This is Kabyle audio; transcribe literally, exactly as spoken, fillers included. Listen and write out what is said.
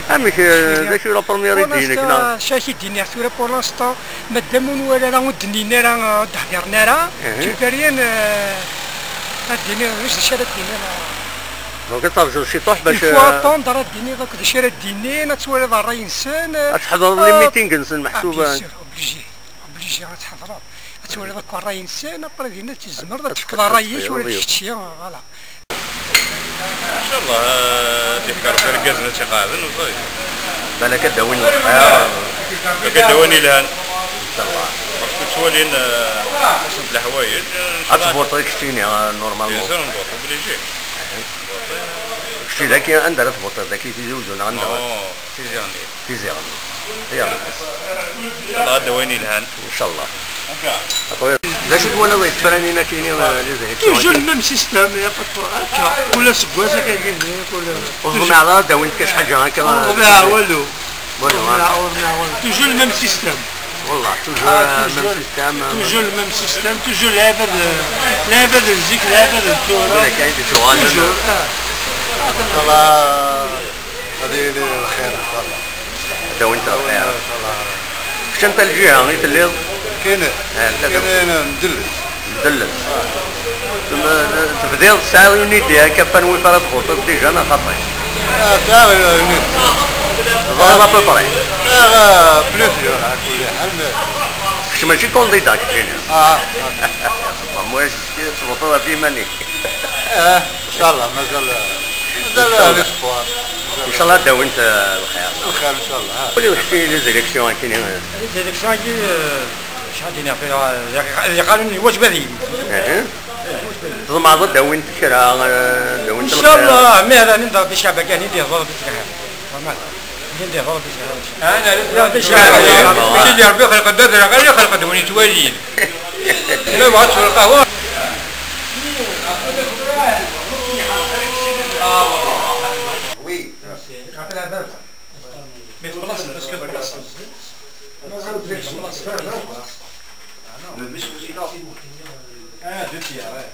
Amek, eh, d acu la première idée-inek, neɣ? Acu ak-id-iniɣ tura, pour l'instant, madam ur nwala ara, ur d-nnin ara, eh, ur d-hdiren ara, eh, timparyan, eh, ad d-iniḍ d acu ara d-tiniḍ, eh. Donc ad terjuḍ ciṭuḥ bac, il faut, eh, attendre, ad d-iniḍ akk d acu ara d-inin, ad twaliḍ ṛṛay-nsen, eh. Ad tḥedreḍ, ah, les meetings-nsen, ah, meḥsub, bien sûr, obligé, obligé ad tḥedreḍ. Ad twaliḍ akk ṛṛay-nsen, après dinna tzemreḍ ad tefkeḍ ṛṛay-ik ula d kečči, voilà. Incallah, ad d-ifk Ṛebbi irgazen ad tt-iqeɛden, u ṣayi. Balak ad d-awin lxir. Balak ad d-awin ilhan. Incallah. Parce que ttwalin, eh, leḥwayeǧ, eh, ad tvuṭiḍ keččini, eh, normalement. Bien sûr, nvuṭ, obligé. Kečči daki, anda ara tvuṭiḍ? Daki Tizi Uzzu neɣ anda? Non, Tizi Ɣennib. Tizi Ɣennib. Yalla. Incallah, ad d-awin ilhan. Incallah. D acu twalaḍ yettfranin akini, eh, les élections? Toujours le même système, y a pas de problème. Akka, kul aseggas akka, kul... Ur tḍmiɛeḍ ara ad d-awint kan ḥaǧa akka? Ur ḍmiɛeɣ walu. Walu, ur ḍmiɛeɣ, ur ḍmiɛeɣ walu. Toujours le même système. Wallah, toujours, ah, le même système, euh, toujours le même système, toujours lɛibad, lɛibad n zik, lɛibad n tura. Ula kan i d-tuɣal. Toujours, ah. Incallah. Ad yili lxir, incallah. Ad d-awint lxir. Incallah. Kečč anta lǧiha i telliḍ? Kini. Eh, anta kini, mdelles. Mdelles. Ah. Tebdiḍ tesɛiḍ une idée akka n wif ara tvuṭiḍ déjà, neɣ xaṭi? Ah, sɛiɣ une idée. Teẓriḍ à peu près? Sɛiɣ, ah, plusieurs, ɛla kulli ḥal, mais... Kečč mačči candidat, keččini. Ah, ah. Moi, je suis tvuṭiḍ ɣef yiman-ik. Eh, incallah, mazal, mazal l'espoir. Incallah ad d-awint, eh, lxir. Lxir, incallah, ah. Wali kečči les élections akini, eh. Les élections-agi, eh, acḥal d-iniɣ tura, d iqalen n wajbad-im. Aha. Tḍemɛeḍ ad d-awint kra, eh, ad d-awint lxir? Incallah, mi ara nend Ṛebbi ccɛeb-agi, ad d-iẓer Ṛebbi ttqehhir. Normal. Ad d-iẓer Ṛebbi ttqehhir. Ana, Ṛebbi ccɛeb-agi. Sidi Ṛebbi xelq-d adra, xelq-d win yettwalin. Ma bɣa ad tesweḍ lqahwa. Oui. Mais teblaṣ, parce que teblaṣ. Ah, deux tiers, ouais.